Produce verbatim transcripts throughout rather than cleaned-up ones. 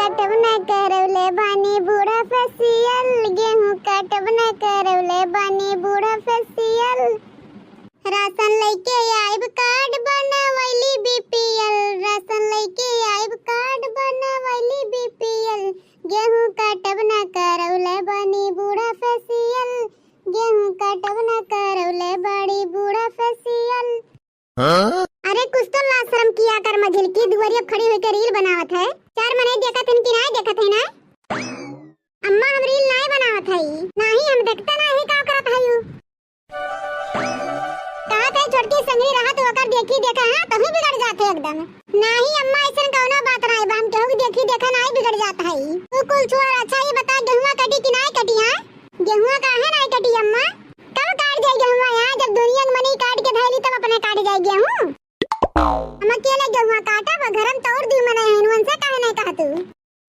काटब ना करवले बानी बूढ़ा फेसियल, गेहूं काटब ना करवले बानी बूढ़ा फेसियल। राशन लइके आइब कार्ड बनवैली बीपीएल, राशन लइके आइब कार्ड बनवैली बीपीएल। गेहूं काटब ना करवले बानी बूढ़ा फेसियल, गेहूं काटब ना करवले बाड़ी बूढ़ा फेसियल। हाँ? अरे कुछ तो लाज शरम किया कर मझिलकी, दुआरिया खड़ी होइके रील बनावत है। चार मनई देखत हन कि नाय देखत है ना? अम्मा हम रील नाय बनावत हई, नाही हम देखते नाही का करत हई उ। कहत है छोटकी संगरी रहत ओकर देखी देखा, हाँ तहू बिगड़ जात है एकदम। नाही अम्मा ऐसन कौनो बात नाय बा, हम केहू के देखी देखा नाय बिगड़ जात हई। तू कुल छोड़, अच्छा ये बता गेहुआ कटी कि नाय कटी, हाँ? गेहुआ काहे नाय कटी अम्मा? कब काट जाई गेहुआ यहाँ? जब दुनिया के मनई काट के धैली तब अपने काट जाई गेहूँ। हम अकेले गेहुआ काटब, घर में तो और दुइ मनई हैं, उनसे काहे नाय कहतू?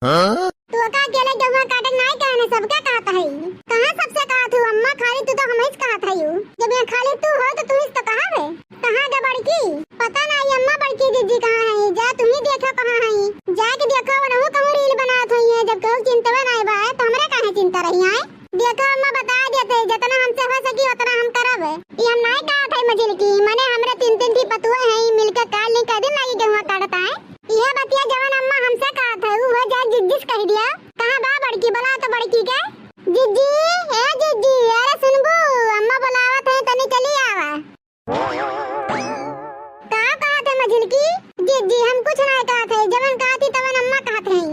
हाँ? तू का अकेले गेहुआ काटे नाय कहने, सबके कहत है। कहाँ सबसे कहत हूँ अम्मा, खाली तू तो हमहिस कहत है। जब यहाँ खाली तू हो तो तू ही तो कहबे। कहाँ गे बड़की? पता नाय अम्मा बड़की जिज्जी कहाँ है, जा तू ही देखो कहाँ है। जाके देखो वनहु कहूँ रील बनात होई है, जब केहू चिंतवे नाय बा तो हमरे काहे चिंता रही आए। देखो अम्मा बता देते, जितना हमसे हो सकी उतना हम करब। ई हम नाय कहत है मझिलकी, मने हमरे तीन तीन ठी पतुए हैं, मिलके काट ली, कै दिन लागी गेहुआ काटत है। इहे बतिया जवन अम्मा हमसे कहत है, उहे जाए जिज्जी से कह दिया। कहाँ बा बड़की, बोला तो बड़की के। जिज्जी, ए जिज्जी, अरे सुनबू, अम्मा बोलावत है, तनी चली आवा। का कहत है मझिलकी? जिज्जी, हम कुछ नाय कहत है, जवन कहत ही तवन अम्मा कहत है।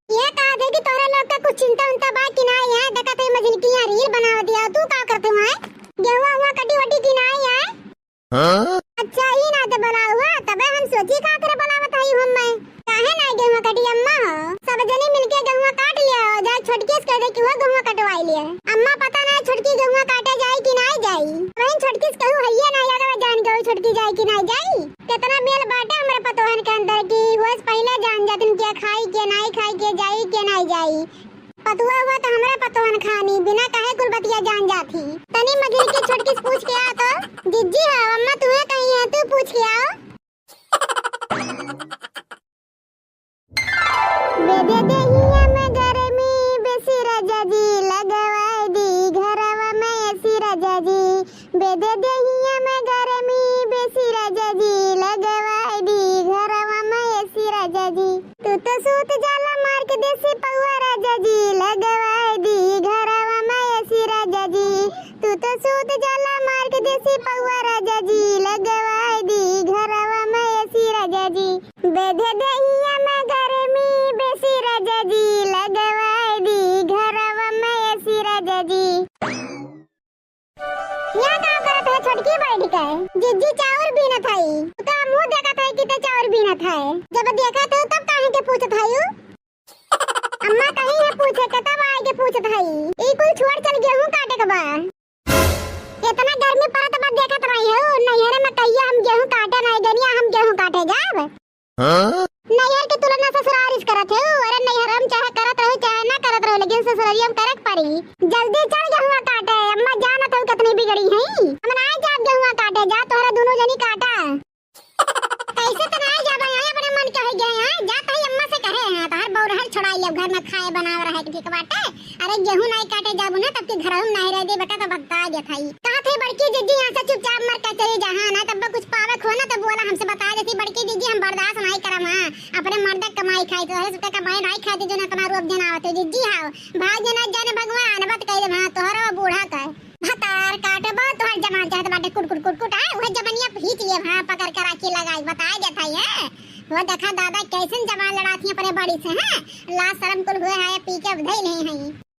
ये कहत है कि तोहरे लोग के कुछ चिंता उंता बा कि नाय? यहाँ देखत है मझिलकी यहाँ रील बनावत है, तू का करत है वहाँ? गेहुआ हुआ कटी वटी कि नाय यहाँ? हाँ? अच्छा, ई ना तो बोला हुआ, तबे हम सोची खातिर बोलावत हई हम मैं। काहे ना गेहुआ कटी अम्मा हो? सब जनी मिलके गेहुआ काट लिया हो, जाए छोटकी से कह दे कि वो गेहुआ कटवाई लिए। अम्मा पता ना छोटकी गेहुआ काटे जाई कि नाय जाई। वहीं छोटकी से कहू हइये ना, यादव जान गई छोटकी जाई कि नाय जाई। कितना मेल बाटे हमरे पतोहन के अंदर की, वो से पहले जान जातिन के खाई के नाय खाई के, जाई के नाय जाई। पतुआ हुआ तो हमरे पतोहन खानी, बिना कहे कुल बतिया जान जात ही। तनी मझिलकी छोटकी से पूछ के आ तो। जिज्जी हो, अम्मा तुम्हें कही है, तू पूछ के आओ। बेधे देहिया में गरमी बेसी राजा जी, लगवाई दी घरवा में एसी राजा जी। बेधे देहिया में गरमी बेसी राजा जी, लगवाई दी घरवा में एसी राजा जी। तू तो सूत जाला मार के देसी पौआ राजा जी, लगवाई दी घरवा में एसी राजा जी। तू तो सूत जाला मार के देसी पौआ राजा जी, लगवाई दी घरवा में एसी राजा जी। बेधे देहिया में गरमी बेसी राजा जी, लगवाई दी घरवा में एसी राजा जी। यहाँ का करत है छोटकी बैठ के? जिज्जी चाउर बीनत हई। का मुंह देखत है कि ते चाउर बीनत है? जब देखत हो तब काहे के पूछत हई उ? अम्मा कही है पूछे के तब आए के पूछत हई। ई कुल छोड़ चल गेहूं काटे के बा। इतना गर्मी पड़त बा देखत रही हो, नैहरे में कहिया हम गेहूं काटे नहीं गनिया हम गेहूं काटे जाब। हाँ? नैहर के तुलना ससुरारी से करत हो। अरे नैहर हम चाहे करत रहो चाहे ना करत रहो, लेकिन ससुरारी हम करे के पड़ी। जल्दी चल गेहुआ काटे, अम्मा जानत हो कितनी बिगड़ी है। हम ना जाब गेहुआ काटे, जा तोहरे दोनों जनी काटा। कैसे तो ना जाबे, आए अपने मन के हो गए हैं, जा तही अम्मा से कहे हैं, तोहर बौरहर छोड़ाई ले घर में खाए बनावे रहे के ठीक बाटे। अरे गेहूं नाई काटे जाबू ना, तब के घरहू में नाई रह दे बेटा, तो बता देत हई। कहा थे बड़की जिज्जी यहाँ से चुपचाप मर के चली जा, हाँ, ना तब कुछ पावे खो ना, तब बोला हमसे बता देती बड़की जिज्जी, हम बर्दाश्त नाई करम, हाँ, अपने मर्द के कमाई खाई, तो अरे सुते कमाई नाई खाती जो ना तुम्हारू अब जनावत हो जिज्जी, हाँ, भाग जना जाने भगवान, बात कह दे, हाँ, तोहरो बूढ़ा का भतार काटे बा, तोहर जमान चाहत बाटे कुट कुट कुट कुट, हाँ, वह जमनिया खींच लिए, हाँ, पकड़ के राखी लगाई, बता देत हई, हाँ, वो देखा दादा कैसन जमान लड़ाती अपने बड़ी से, हाँ, लाज शरम कुल हुए है, पी के धइल ही हैं।